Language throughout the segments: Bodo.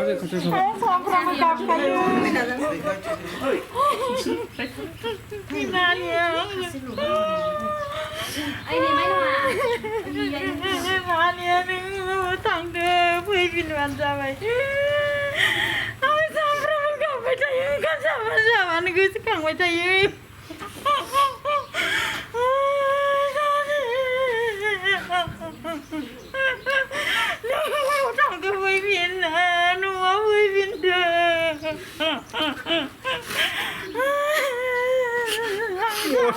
맞아 같이 서. 사람을 갚아요. 이만이야. Ai đi mấy đâu à? 아니야, 당대 보이빈 완자마이. 아이 사람을 갚아요. 감사하는 그 강화자요. 당대 보이빈 누가 보이빈데.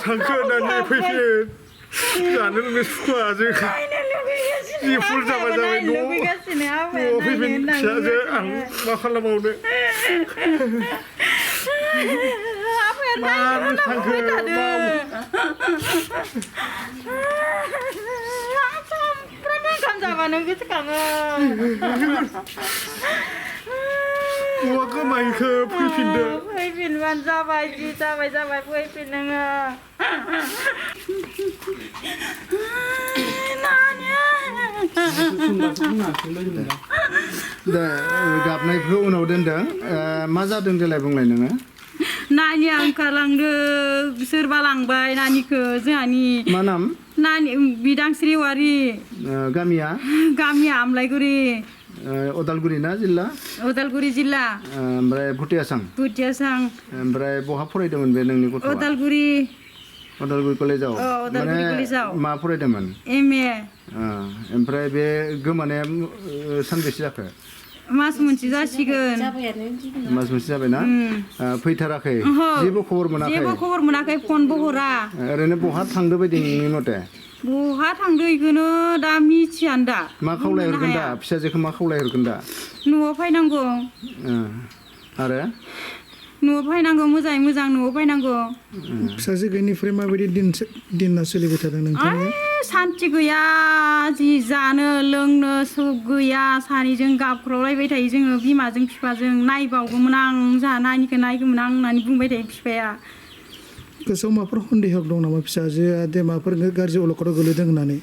당근 난 페이피. 나는 왜 수가 아직 이 풀자마자 너 페이피 샤제 안 막할라마오네. 만 당근 감사하는 그 강은. 우와 그 많이 그 페이피인데. 페이핀 완자바이 자바이 페이핀 능아. दा गाबनायखौ उनाव दोनदों मा जादों देलाय बुंलाय नोङो नानि ओंखारलांदो सोरबा लांबाय नानिखौ जोंहानि मा नाम नानि बिदांस्रि वारि गामिया गामिया आमलायगुरि उदालगुरि ना जिल्ला उदालगुरि जिल्ला ओमफ्राय भुटियासां ओमफ्राय बहा फरायदोंमोन बे नोंनि गथ'आ उदालगुरि कलेजाव उदालगुरि कलेजाव मा फरायदोंमोन MA ओमफ्राय बे गोमानाया सानबेसे जाखो मास मोनसे जासिगोन मास मोनसे जाबायना फैथाराखै जेबो खबर मोनाखै फनबो हरा ओरैनो बहा थांदो बायदि नोंनि मथे बहा थांदो इखौनो दा मिथियानो दा मा खावलायहरगोन दा फिसाजोखौ मा खावलायहरगोन दा न'आव फैनांगौ आरो न'आव फैनांगौ मोजाङै मोजां न'आव फैनांगौ फिसाजो गैयिनिफ्राय माबायदि दिना सोलिबाय थादों नोंथांनि सान्थि गैया जि जानो लोंनो सुख गैया सानैजों गाबख्रावलायबाय थायो जोङो बिमाजों बिफाजों नायबावगौमोन आं जोंहा नानिखौ नायगौमोन आं होननानै बुंबाय थायो बिफाया गोसोआव माबाफोर सन्देह दं नामा फिसाजोआ दे माबाफोर गाज्रि अलखदाव गोलैदों होननानै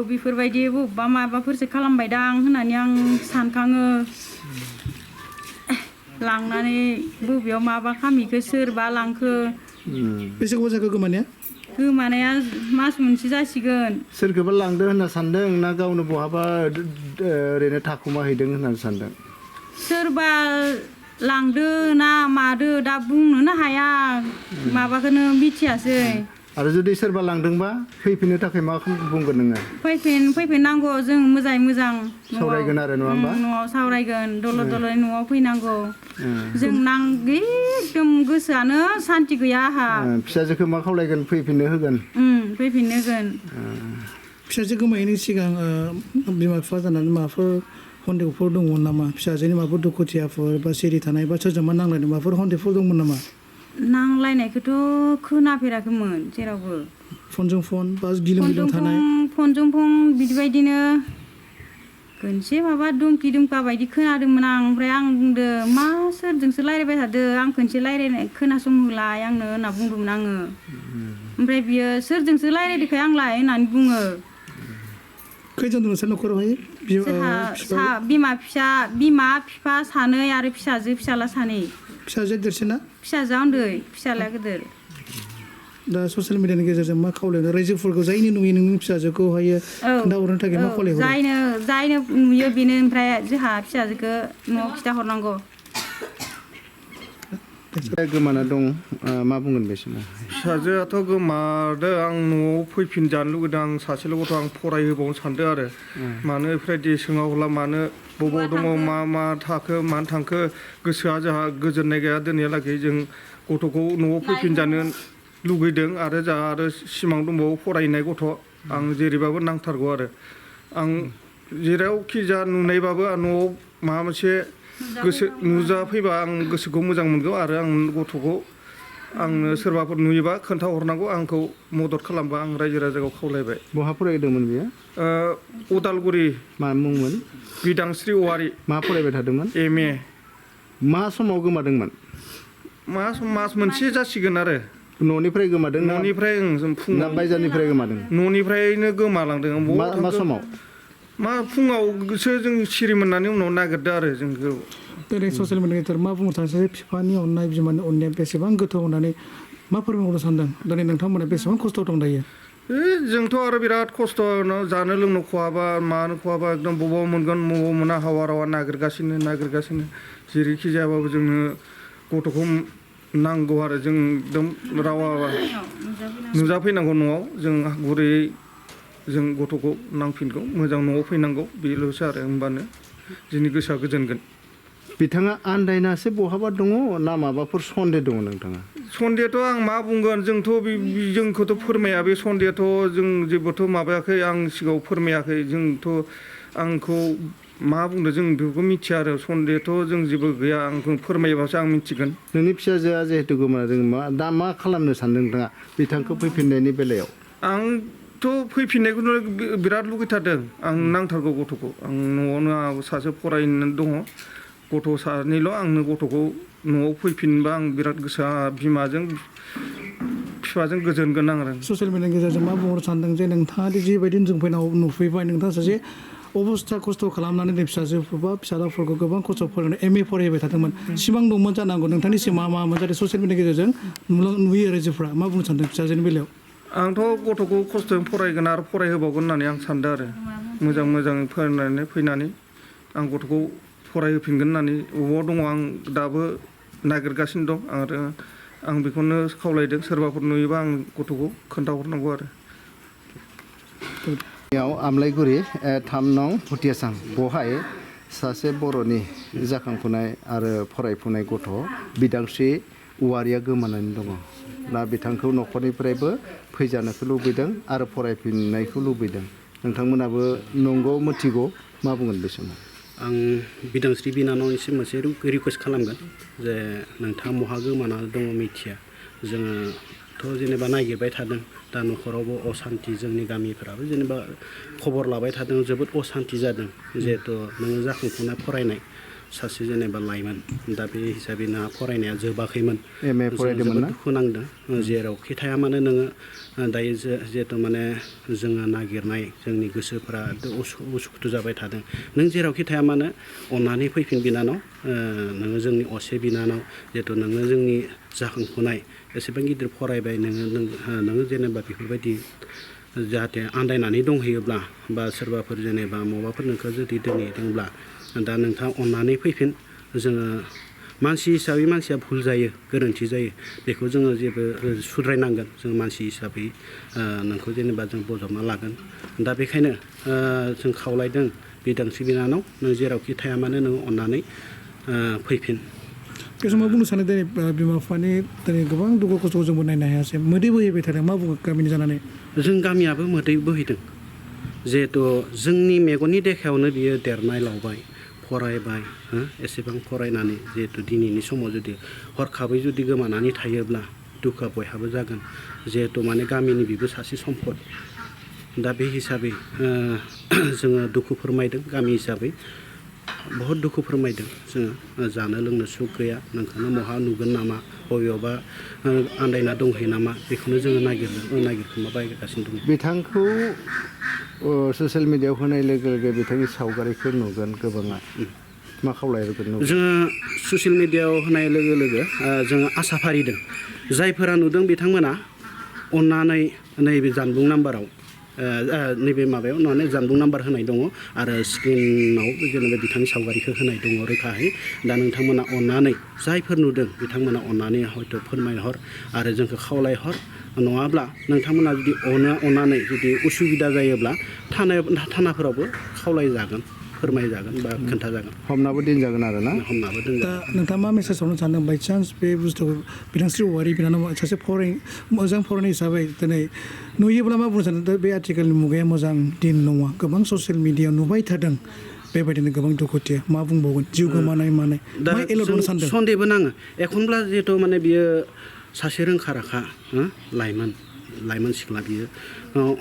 बेफोरबायदि बबेबा माबाफोरसो खालामबायदां होननानै आं सानखाङो लांनानै बबेयाव माबा खामिखो सोरबा लांखो बेसे गोबाव जाखो गोमानाया मास मोनसे जासिगोन सोरखौबा लांदो होनना सानदों ना गावनो बहाबा ओरैनो थाखुमाहैदों होननानै सानदों सोरबा लांदो ना मादो दा बुंनोनो हाया माबाखौनो मिथियासै आरो जुदि सोरबा लांदोंबा फैफिननो थाखाय मा बुंगोन नोङो फैफिननांगौ जों मोजाङै मोजां सावरायगोन आरो नङा होमबा न'आव सावरायगोन दलद न'आव फैनांगौ जों एकदम गोसोआनो सान्थि गैया आहा फिसाजोखौ मा खावलायगोन फैफिननो होगोन फिसाजो गोमायैनि सिगां बिमा बिफा जानानै माबाफोर सन्देहफोर दंमोन नामा फिसाजोनि माबाफोर दुखुथियाफोर बा सिरि थानाय बा सोरजोंबा नांलायनाय माबाफोर सन्देहफोर दंमोन नामा नांलायनायखौथ' खोनाफेराखैमोन जेरावबो फनजों फन बा गिलुं थानाय फनजों फन बिदिबायदिनो खनसे माबा दुमखि दुमखा बायदि खोनादोंमोन आं ओमफ्राय आं बुंदो मा सोरजोंसो रायज्लायबाय थादो आं खनसे रायज्लायनाय खोनासंहोलाय आंनो होनना बुंदोंमोन आङो ओमफ्राय बियो सोरजोंसो रायज्लायदोखाय आंलाय होननानै बुङो खैजन दं नोंसोर न'खरावहाय बिमा बिफा सानै आरो फिसाला सानै फिसाजो देरसिना फिसाजोआ उन्दै फिसालाया गिदिर दा ससियेल मिडियानि गेजेरजों मा खावलायनो रायजोफोरखौ जायनो नुयो नोंनि फिसाजोखौहाय खोन्थाहरनो थाखाय मा खावलायहरो जायनो नुयो बेनो ओमफ्राय जोंहा फिसाजोखौ न'आव खिथाहरनांगौ गोमाना दं मा बुंगोन बे समाव फिसाजोआथ' गोमादो आं न'आव फैफिनजानो लुगैदों आं सासेल' गथ' आं फरायहोबावनो सानदों आरो मानो बेफोरबायदि सोङावला मानो बबाव दङ मा थाखो मानो थांखो गोसोआ जोंहा गोजोननाय गैया दिनैहालागै जों गथ'खौ न'आव फैफिनजानो लुगैदों आरो जोंहा आरो सिमां दंबावो फरायनाय गथ' आं जेरैबाबो नांथारगौ आरो आं जेरावखि जा नुनायबाबो न'आव माबा मोनसे गोसो नुजाफैबा आं गोसोखौ मोजां मोनगौ आरो आं गथ'खौ आंनो सोरबाफोर नुयोबा खोन्थाहरनांगौ आंखौ मदद खालामबा आं रायजो राजाखौ खावलायबाय बहा फरायदोंमोन बेयो उदालगुरि मा मुंमोन बिदांस्रि औवारि मा फरायबाय थादोंमोन MA मा समाव गोमादोंमोन मास मोनसे जासिगोन आरो न'निफ्राय गोमादों न'निफ्राय फुङाव बायजारनिफ्राय गोमादों न'निफ्रायनो गोमालांदों मा समाव मा फुङावसो जों सिरि मोननानै उनाव नागिरदों आरो जोंखौ दिनै ससियेल मिडियानि गेजेराव मा बुंनो सानो सासे बिफानि अननाय बिमानि अननाया बेसेबां गोथौ होननानै मा फोरमायहरनो सानदों दिनै नोंथांमोना बेसेबां खस्थ' दं दायो जोंथ' आरो बिराद खस्थ' जानो लोंनो खहाबा मानो खहाबा एकदम बबाव मोनगोन बबाव मोना हावा रावा नागिरगासिनो जेरैखि जायाबाबो जोंनो गथ'खौ नांगौ आरो जों एकदम रावा नुजाफैनांगौ न'आव जों गुरैयै जों गथ'खौ नांफिनगौ मोजां न'आव फैनांगौ बेल'सो आरो होमबानो जोंनि गोसोआ गोजोनगोन बिथाङा आन्दायनासो बहाबा दङ ना माबाफोर सन्देह दङ नोंथाङा सन्देहथ' आं मा बुंगोन जोंथ' जोंखौथ' फोरमाया बे सन्देहथ' जों जेबोथ' माबायाखै आं सिगाङाव फोरमायाखै जोंथ' आंखौ मा बुंदों जों बेखौ मिथिया आरो सन्देहथ' जों जेबो गैया आंखौ फोरमायोबासो आं मिथिगोन नोंनि फिसाजोआ जिहेतु गोमादों दा मा खालामनो सानदों नोंथाङा बिथांखौ फैफिननायनि बेलायाव आंथ' फैफिननायखौनो बिराद लुगैथारदों आं नांथारगौ गथ'खौ आं न'आवनो आं सासे फरायनो दङ गथ' सानैल' आंनो गथ'खौ न'आव फैफिनबा आं बिराद गोसोआ बिमाजों बिफाजों गोजोनगोन आं आरो ससियेल मिडियानि गेजेरजों मा बुंहरनो सानदों जे नोंथाङा दि जिबायदि जों फैनाव नुफैबाय नोंथाङा सासे अबस्था खस्थ' खालामनानै नै फिसाजोफोर बा फिसालाफोरखौ गोबां खस्थ' फरायनानै MA फरायबाय थादोंमोन सिमां दंमोन जानांगौ नोंथांनि सिमां मामोन जाहाथे ससियेल मिडियानि गेजेरजों नुयो रायजोफ्रा मा बुंनो सानदों फिसाजोनि बेलायाव आंथ' गथ'खौ खस्थ'जों फरायगोन आरो फरायहोबावगोन होननानै आं सानदों आरो मोजां फरायनानै फैनानै आं गथ'खौ फरायहोफिनगोन होननानै बबाव दङ आं दाबो नागिरगासिनो दं आरो आं बेखौनो खावलायदों सोरबाफोर नुयोबा आं गथ'खौ खोन्थाहरनांगौ आरो आमलाइगुरि 3 नं भुटियासां बहाय सासे बर'नि जाखांफुनाय आरो फरायफुनाय गथ' बिदांस्रि औवारिया गोमानानै दङ दा बिथांखौ न'खरनिफ्रायबो फैजानोखौ लुबैदों आरो फरायफिननायखौ लुबैदों नोंथांमोनाबो नंगौ मिथिगौ मा बुंगोन बे समाव आं बिदांस्रि बिनानावनिसिम मोनसे रिकुवेस्ट खालामगोन जे नोंथाङा महा गोमाना दङ मिथिया जोङोथ' जेनेबा नागिरबाय थादों दा न'खरावबो असान्ति जोंनि गामिफोराबो जेनेबा खबर लाबाय थादों जोबोद असान्ति जादों जिहेथु नोङो जाखांफुनाय फरायनाय सासे जेनेबा लाइमोन दा बे हिसाबै नोंहा फरायनाया जोबाखैमोन MA फरायदोंमोन ना दुखु नांदों जेरावखि थाया मानो नोङो दायो जिहेथु माने जोङो नागिरनाय जोंनि गोसोफोरा उसुखुथु जाबाय थादों नों जेरावखि थाया मानो अननानै फैफिन बिनानाव नोङो जोंनि असे बिनानाव जिहेथु नोङो जोंनि जाखांफुनाय एसेबां गिदिर फरायबाय नोङो जेनेबा बेफोरबायदि जाहाथे आन्दायनानै दंहैयोब्ला बा सोरबाफोर जेनेबा माबाफोर नोंखौ जुदि दोनहैदोंब्ला दा नोंथाङा अननानै फैफिन जोङो मानसि हिसाबै मानसिया भुल जायो गोरोन्थि जायो बेखौ जोङो जेबो सुद्रायनांगोन जों मानसि हिसाबै नोंखौ जेनेबा जों बजबना लागोन दा बेखायनो जों खावलायदों बिदांस्रि बिनानाव नों जेरावखि थाया मानो नों अननानै फैफिन बे समाव बुंनो सानो दिनै बिमा बिफानि दिनै गोबां दुखु खस्थ'खौ जोंबो नायनो हायासै मोदै बोहैबाय थादों मा बुङो गामिनि जानानै जों गामियाबो मोदै बोहैदों जिहेथु जोंनि मेगननि देखायावनो बियो देरनाय लावबाय फरायबाय एसेबां फरायनानै जिहेतु दिनैनि समाव जुदि हरखाबै जुदि गोमानानै थायोब्ला दुखुआ बयहाबो जागोन जिहेतु माने गामिनि बेबो सासे सम्पद दा बे हिसाबै जोङो दुखु फोरमायदों गामि हिसाबै बहुत दुखु फोरमायदों जोङो जानो लोंनो सुख गैया नोंखौनो महा नुगोन नामा बबेयावबा आन्दायना दंहैयो नामा बेखौनो जोङो नागिरगासिनो दं बिथांखौ ससियेल मिडियायाव होनाय लोगो लोगो बिथांनि सावगारिखौ नुगोन गोबाङा मा खावलायगोन जोङो ससियेल मिडियायाव होनाय लोगो लोगो जोङो आसा फारिदों जायफोरा नुदों बिथांमोना अननानै नैबे जानबुं नाम्बाराव नैबे माबायाव माने जानबुं नाम्बार होनाय दङ आरो स्क्रिनाव जेनेबा बिथांनि सावगारिखौ होनाय दङ रोखाहै दा नोंथांमोना अननानै जायफोर नुदों बिथांमोना अननानै हयथ' फोरमायहर आरो जोंखौ खावलायहर नङाब्ला नोंथांमोना जुदि अननानै जुदि उसुबिदा जायोब्ला थानाफोरावबो खावलायजागोन फोरमायजागोन बा खोन्थाजागोन हमनाबो दोनजागोन आरो ना हमनाबो दा दोनजागोन नोंथाङा मा मेसेज हरनो सानदों बायचान्स बे बुस्थुखौ बिदांस्रि औवारि बिनानाव सासे मोजां फरायनाय हिसाबै दिनै नुयोब्ला मा बुंनो सानदों बे आथिखालनि मुगाया मोजां दिन नङा गोबां ससियेल मिडियायाव नुबाय थादों बेबायदिनो गोबां दुखुथिया मा बुंबावगोन जिउ गोमानाय मानाय दा मा एलर्ट होनो सानदों सन्देहबो नाङो एखनब्ला जिहेथु माने बियो सासे रोंखा राखा लाइमोन सिख्ला बियो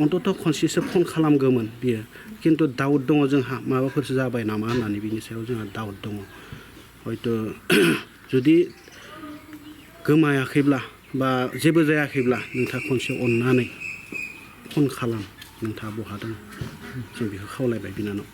अन्तत खनसेसो फन खालामगौमोन बियो खिन्थु दाउट दङ जोंहा माबाफोरसो जाबाय नामा होननानै बिनि सायाव जोंहा दाउट दङ हयथ' जुदि गोमायाखैब्ला बा जेबो जायाखैब्ला नोंथाङा खनसे अननानै फन खालाम नोंथाङा बहा दङ जों बेखौ खावलायबाय बिनानाव